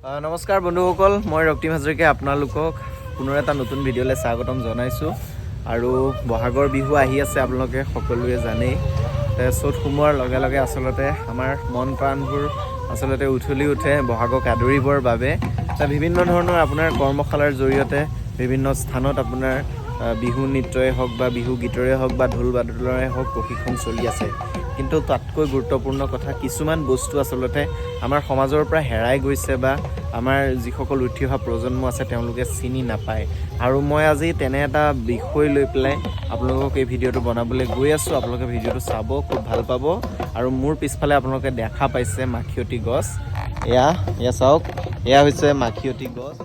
নমস্কাৰ বন্ধুসকল, মই ৰক্তিম হাজৰিকাই আপোনালোকক পুনৰ এটা নতুন ভিডিঅ'লৈ স্বাগতম জনাইছোঁ। আৰু বহাগৰ বিহু আহি আছে, আপোনালোকে সকলোৱে জানেই। চ'ত সোমোৱাৰ লগে লগে আচলতে আমাৰ মন প্ৰাণবোৰ আচলতে উথলি উঠে বহাগক আদৰিবৰ বাবে। বিভিন্ন ধৰণৰ আপোনাৰ কৰ্মশালাৰ জৰিয়তে বিভিন্ন স্থানত আপোনাৰ বিহু নৃত্যই হওক বা বিহু গীতৰে হওক বা ঢোল বাদলৰে হওক প্ৰশিক্ষণ চলি আছে। কিন্তু তাতকৈ গুৰুত্বপূৰ্ণ কথা, কিছুমান বস্তু আচলতে আমাৰ সমাজৰ পৰা হেৰাই গৈছে বা আমাৰ যিসকল উঠি অহা প্ৰজন্ম আছে, তেওঁলোকে চিনি নাপায়। আৰু মই আজি তেনে এটা বিষয় লৈ পেলাই আপোনালোকক এই ভিডিঅ'টো বনাবলৈ গৈ আছোঁ। আপোনালোকে ভিডিঅ'টো চাব, খুব ভাল পাব। আৰু মোৰ পিছফালে আপোনালোকে দেখা পাইছে মাখিয়তী গছ। এয়া চাওক, এয়া হৈছে মাখিয়তী গছ।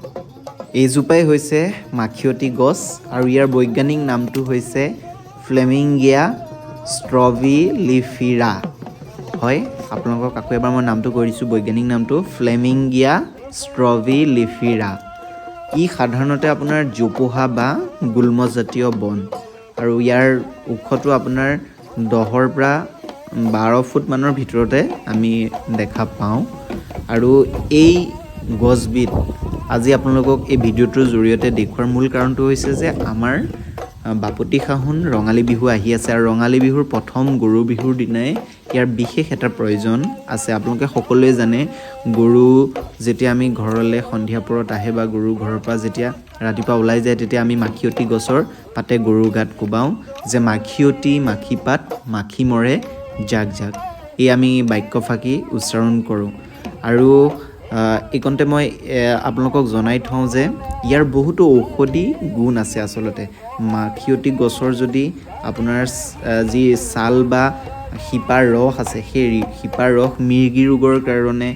এইজোপাই হৈছে মাখিয়তী গছ আৰু ইয়াৰ বৈজ্ঞানিক নামটো হৈছে ফ্লেমিংগিয়া ষ্ট্ৰবিলিফিৰা। হয়, আপোনালোকক আকৌ এবাৰ মই নামটো কৈ দিছোঁ, বৈজ্ঞানিক নামটো ফ্লেমিংগিয়া ষ্ট্ৰবিলিফিৰা। ই সাধাৰণতে আপোনাৰ জোপোহা বা গুল্মজাতীয় বন আৰু ইয়াৰ ওখটো আপোনাৰ 10ৰ পৰা 12 ফুট মানৰ ভিতৰতে আমি দেখা পাওঁ। আৰু এই গছবিধ আজি আপোনালোকক এই ভিডিঅ'টোৰ জৰিয়তে দেখুওৱাৰ মূল কাৰণটো হৈছে যে আমাৰ বাপতি সাহোন ৰঙালী বিহু আহি আছে আৰু ৰঙালী বিহুৰ প্ৰথম গৰু বিহুৰ দিনাই ইয়াৰ বিশেষ এটা প্ৰয়োজন আছে। আপোনালোকে সকলোৱে জানে, গৰু যেতিয়া আমি ঘৰলৈ সন্ধিয়া পৰত আহে বা গৰু ঘৰৰ পৰা যেতিয়া ৰাতিপুৱা ওলাই যায়, তেতিয়া আমি মাখিয়তী গছৰ পাতে গৰুৰ গাত কোবাওঁ যে "মাখিয়তী মাখি পাত, মাখি মৰে জাক জাক", এই আমি বাক্যফাঁকি উচ্চাৰণ কৰোঁ। আৰু এইকণতে মই আপোনালোকক জনাই থওঁ যে ইয়াৰ বহুতো ঔষধি গুণ আছে। আচলতে মাখিয়তী গছৰ যদি আপোনাৰ যি ছাল বা শিপাৰ ৰস আছে, সেই শিপাৰ ৰস মিৰ্গী ৰোগৰ কাৰণে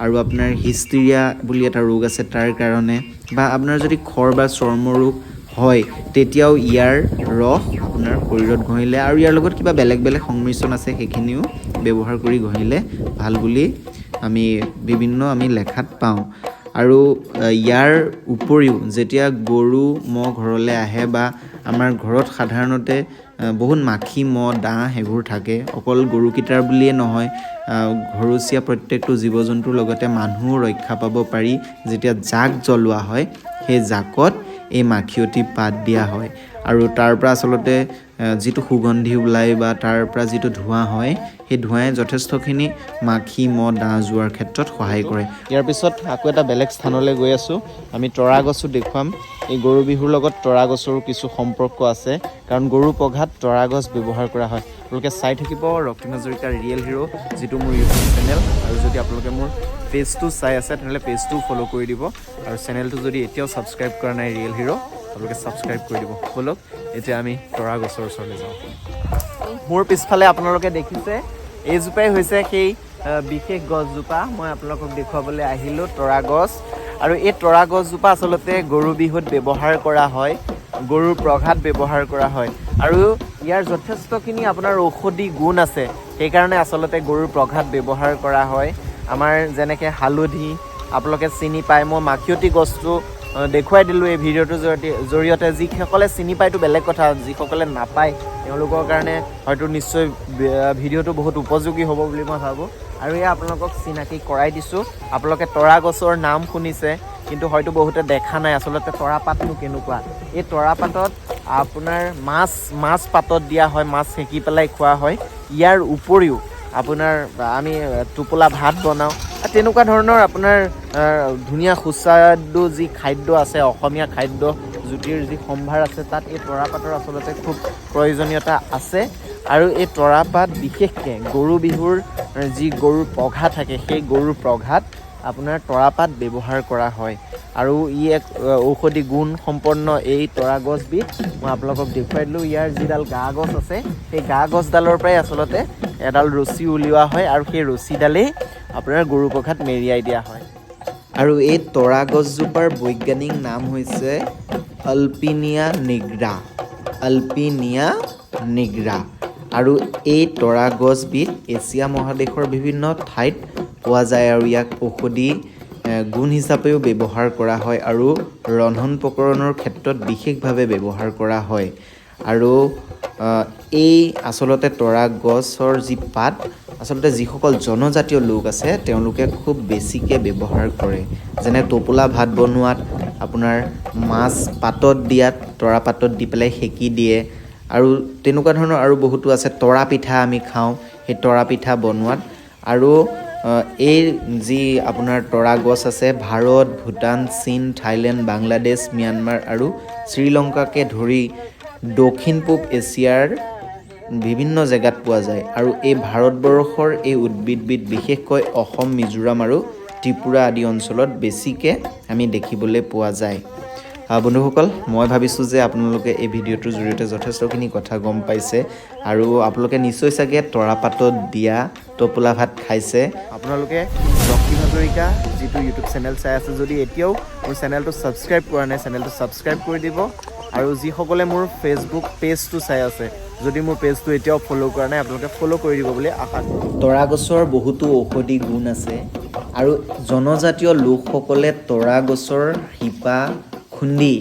আৰু আপোনাৰ হিষ্টিৰিয়া বুলি এটা ৰোগ আছে, তাৰ কাৰণে বা আপোনাৰ যদি খৰ বা চৰ্ম ৰোগ হয়, তেতিয়াও ইয়াৰ ৰস আপোনাৰ শৰীৰত ঘঁহিলে আৰু ইয়াৰ লগত কিবা বেলেগ বেলেগ সংমিশ্ৰণ আছে, সেইখিনিও ব্যৱহাৰ কৰি ঘঁহিলে ভাল বুলি আমি বিভিন্ন আমি লেখাত পাওঁ। আৰু ইয়াৰ উপৰিও যেতিয়া গৰু ম'হ ঘৰলৈ আহে বা আমাৰ ঘৰত সাধাৰণতে বহুত মাখি, মহ, ডাঁহ সেইবোৰ থাকে, অকল গৰুকেইটাৰ বুলিয়ে নহয়, ঘৰচীয়া প্ৰত্যেকটো জীৱ জন্তুৰ লগতে মানুহো ৰক্ষা পাব পাৰি। যেতিয়া যাগ জ্বলোৱা হয়, সেই জাকত এই মাখিয়তী পাত দিয়া হয় আৰু তাৰ পৰা আচলতে যিটো সুগন্ধি ওলায় বা তাৰ পৰা যিটো ধোঁৱা হয়, সেই ধোঁৱাই যথেষ্টখিনি মাখি, মহ, ডাঁহ যোৱাৰ ক্ষেত্ৰত সহায় কৰে। ইয়াৰ পিছত আকৌ এটা বেলেগ স্থানলৈ গৈ আছোঁ। আমি তৰা গছো দেখুৱাম। এই গৰু বিহুৰ লগত তৰা গছৰো কিছু সম্পৰ্ক আছে, কাৰণ গৰু পঘাত তৰা গছ ব্যৱহাৰ কৰা হয়। আপোনালোকে চাই থাকিব ৰক্তিম হাজৰিকাৰ ৰিয়েল হিৰ', যিটো মোৰ ইউটিউব চেনেল। আৰু যদি আপোনালোকে মোৰ পেজটো চাই আছে, তেনেহ'লে পেজটোও ফ'ল' কৰি দিব আৰু চেনেলটো যদি এতিয়াও ছাবস্ক্ৰাইব কৰা নাই ৰিয়েল হিৰ', আপোনালোকে ছাবস্ক্ৰাইব কৰি দিব। ব'লক, এতিয়া আমি তৰা গছৰ ওচৰলৈ যাওঁ। মোৰ পিছফালে আপোনালোকে দেখিছে, এইজোপাই হৈছে সেই বিশেষ গছজোপা। মই আপোনালোকক দেখুৱাবলৈ আহিলোঁ তৰা গছ। আৰু এই তৰা গছজোপা আচলতে গৰু বিহুত ব্যৱহাৰ কৰা হয়, গৰুৰ পঘাত ব্যৱহাৰ কৰা হয় আৰু ইয়াৰ যথেষ্টখিনি আপোনাৰ ঔষধি গুণ আছে। সেইকাৰণে আচলতে গৰুৰ পঘাত ব্যৱহাৰ কৰা হয়। আমাৰ যেনেকৈ হালধি আপোনালোকে চিনি পায়, মই মাখিয়তী গছটো দেখুৱাই দিলোঁ এই ভিডিঅ'টোৰ জৰিয়তে। যিসকলে চিনি পায়তো বেলেগ কথা, যিসকলে নাপায় তেওঁলোকৰ কাৰণে হয়তো নিশ্চয় ভিডিঅ'টো বহুত উপযোগী হ'ব বুলি মই ভাবোঁ। আৰু এয়া আপোনালোকক চিনাকি কৰাই দিছোঁ। আপোনালোকে তৰা গছৰ নাম শুনিছে, কিন্তু হয়তো বহুতে দেখা নাই আচলতে তৰা পাতনো কেনেকুৱা। এই তৰা পাতত আপোনাৰ মাছ পাতত দিয়া হয়, মাছ সেকি পেলাই খোৱা হয়। ইয়াৰ উপৰিও আপোনাৰ আমি টোপোলা ভাত বনাওঁ। তেনেকুৱা ধৰণৰ আপোনাৰ ধুনীয়া সুস্বাদু যি খাদ্য আছে, অসমীয়া খাদ্য জুতিৰ যি সম্ভাৰ আছে, তাত এই তৰাপাতৰ আচলতে খুব প্ৰয়োজনীয়তা আছে। আৰু এই তৰাপাত বিশেষকৈ গৰু বিহুৰ যি গৰুৰ পঘা থাকে, সেই গৰুৰ পঘাত আপোনাৰ তৰাপাত ব্যৱহাৰ কৰা হয়। আৰু ই এক ঔষধি গুণ সম্পন্ন এই তৰা গছবিধ মই আপোনালোকক দেখুৱাই দিলোঁ। ইয়াৰ যিডাল গা গছ আছে, সেই গা গছডালৰ পৰাই আচলতে এডাল ৰছী উলিওৱা হয় আৰু সেই ৰছীডালেই আপোনাৰ গৰু পঘাত মেৰিয়াই দিয়া হয়। আৰু এই তৰা গছজোপাৰ বৈজ্ঞানিক নাম হৈছে আলপিনিয়া নিগ্ৰা, আলপিনিয়া নিগ্ৰা। আৰু এই তৰা গছবিধ এছিয়া মহাদেশৰ বিভিন্ন ঠাইত পোৱা যায় আৰু ইয়াক ঔষধি গুণ হিচাপেও ব্যৱহাৰ কৰা হয় আৰু ৰন্ধন প্ৰকৰণৰ ক্ষেত্ৰত বিশেষভাৱে ব্যৱহাৰ কৰা হয়। আৰু এই আচলতে তৰা গছৰ যি পাত আচলতে যিসকল জনজাতীয় লোক আছে তেওঁলোকে খুব বেছিকৈ ব্যৱহাৰ কৰে। যেনে টোপোলা ভাত বনোৱাত, আপোনাৰ মাছ পাতত দিয়াত, তৰা পাতত দি পেলাই সেকি দিয়ে আৰু তেনেকুৱা ধৰণৰ আৰু বহুতো আছে। তৰা পিঠা আমি খাওঁ, সেই তৰা পিঠা বনোৱাত। আৰু এই যি আপোনাৰ তৰা গছ আছে, ভাৰত, ভূটান, চীন, থাইলেণ্ড, বাংলাদেশ, ম্যানমাৰ আৰু শ্ৰীলংকাকে ধৰি দক্ষিণ পূব এছিয়াৰ বিভিন্ন জেগাত পোৱা যায়। আৰু এই ভাৰতবৰ্ষৰ এই উদ্ভিদবিধ বিশেষকৈ অসম, মিজোৰাম আৰু ত্ৰিপুৰা আদি অঞ্চলত বেছিকৈ আমি দেখিবলৈ পোৱা যায়। বন্ধুসকল, মই ভাবিছোঁ যে আপোনালোকে এই ভিডিঅ'টোৰ জৰিয়তে যথেষ্টখিনি কথা গম পাইছে আৰু আপোনালোকে নিশ্চয় চাগে তৰাপাতত দিয়া টোপোলা ভাত খাইছে। আপোনালোকে ৰক্তিম হাজৰিকা যিটো ইউটিউব চেনেল চাই আছে, যদি এতিয়াও মোৰ চেনেলটো ছাবস্ক্ৰাইব কৰা নাই, চেনেলটো ছাবস্ক্ৰাইব কৰি দিব। আৰু যিসকলে মোৰ ফেচবুক পেজটো চাই আছে, যদি মোৰ পেজটো এতিয়াও ফ'ল' কৰা নাই, আপোনালোকে ফ'ল' কৰি দিব বুলি আশা কৰোঁ। তৰা গছৰ বহুতো ঔষধি গুণ আছে আৰু জনজাতীয় লোকসকলে তৰা গছৰ শিপা খুন্দি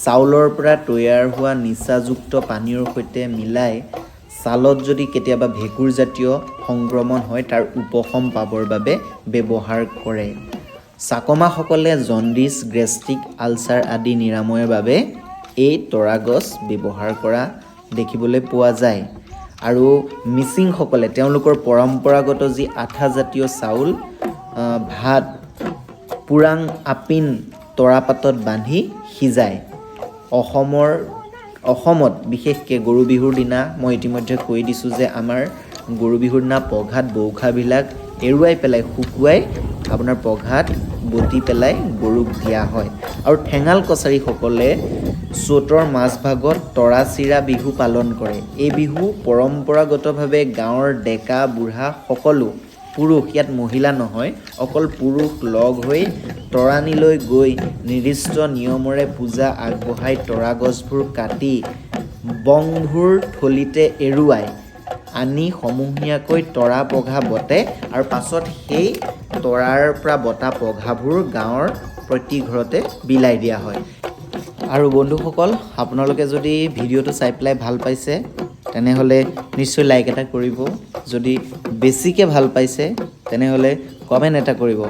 চাউলৰ পৰা তৈয়াৰ হোৱা নিচাযুক্ত পানীয়ৰ সৈতে মিলাই ছালত যদি কেতিয়াবা ভেঁকুৰজাতীয় সংক্ৰমণ হয়, তাৰ উপশম পাবৰ বাবে ব্যৱহাৰ কৰে। চাকমাসকলে জণ্ডিছ, গেষ্ট্ৰিক আলচাৰ আদি নিৰাময়ৰ বাবে এই তৰা গছ ব্যৱহাৰ কৰা দেখিবলৈ পোৱা যায়। আৰু মিচিংসকলে তেওঁলোকৰ পৰম্পৰাগত যি আঠাজাতীয় চাউল ভাত পুৰাং আপিন তৰাপাতত বান্ধি সিজায়। অসমত বিশেষকৈ গৰু বিহুৰ দিনা মই ইতিমধ্যে কৈ দিছোঁ যে আমাৰ গৰু বিহুৰ দিনা পঘাত বৌখাবিলাক এৰুৱাই পেলাই শুকুৱাই আপোনাৰ পঘাত বটি পেলাই গৰুক দিয়া হয়। আৰু ঠেঙাল কছাৰীসকলে চ'তৰ মাজভাগত তৰা চিৰা বিহু পালন কৰে। এই বিহু পৰম্পৰাগতভাৱে গাঁৱৰ ডেকা বুঢ়া সকলো পুৰুষ, ইয়াত মহিলা নহয়, অকল পুৰুষ লগ হৈ তৰাণীলৈ গৈ নিৰ্দিষ্ট নিয়মৰে পূজা আগবঢ়াই তৰা গছবোৰ কাটি বংভোৰ থলীতে এৰুৱাই আনি সমূহীয়াকৈ তৰা পঘা বটে আৰু পাছত সেই তৰাৰ পৰা বটা পঘাবোৰ গাঁৱৰ প্ৰতি ঘৰতে বিলাই দিয়া হয়। আৰু বন্ধুসকল, আপোনালোকে যদি ভিডিঅ'টো চাই পেলাই ভাল পাইছে, তেনেহ'লে নিশ্চয় লাইক এটা কৰিব। যদি বেছিকৈ ভাল পাইছে, তেনেহ'লে কমেণ্ট এটা কৰিব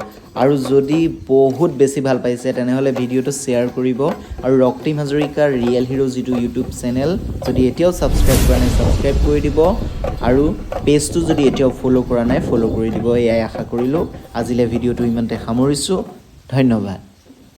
আৰু যদি বহুত বেছি ভাল পাইছে, তেনেহ'লে ভিডিঅ'টো শ্বেয়াৰ কৰিব। আৰু ৰক্তিম হাজৰিকাৰ ৰিয়েল হিৰ' যিটো ইউটিউব চেনেল, যদি এতিয়াও ছাবস্ক্ৰাইব কৰা নাই, ছাবস্ক্ৰাইব কৰি দিব আৰু পেজটো যদি এতিয়াও ফ'ল' কৰা নাই, ফ'ল' কৰি দিব। এয়াই আশা কৰিলোঁ। আজিলৈ ভিডিঅ'টো ইমানতে সামৰিছোঁ। ধন্যবাদ।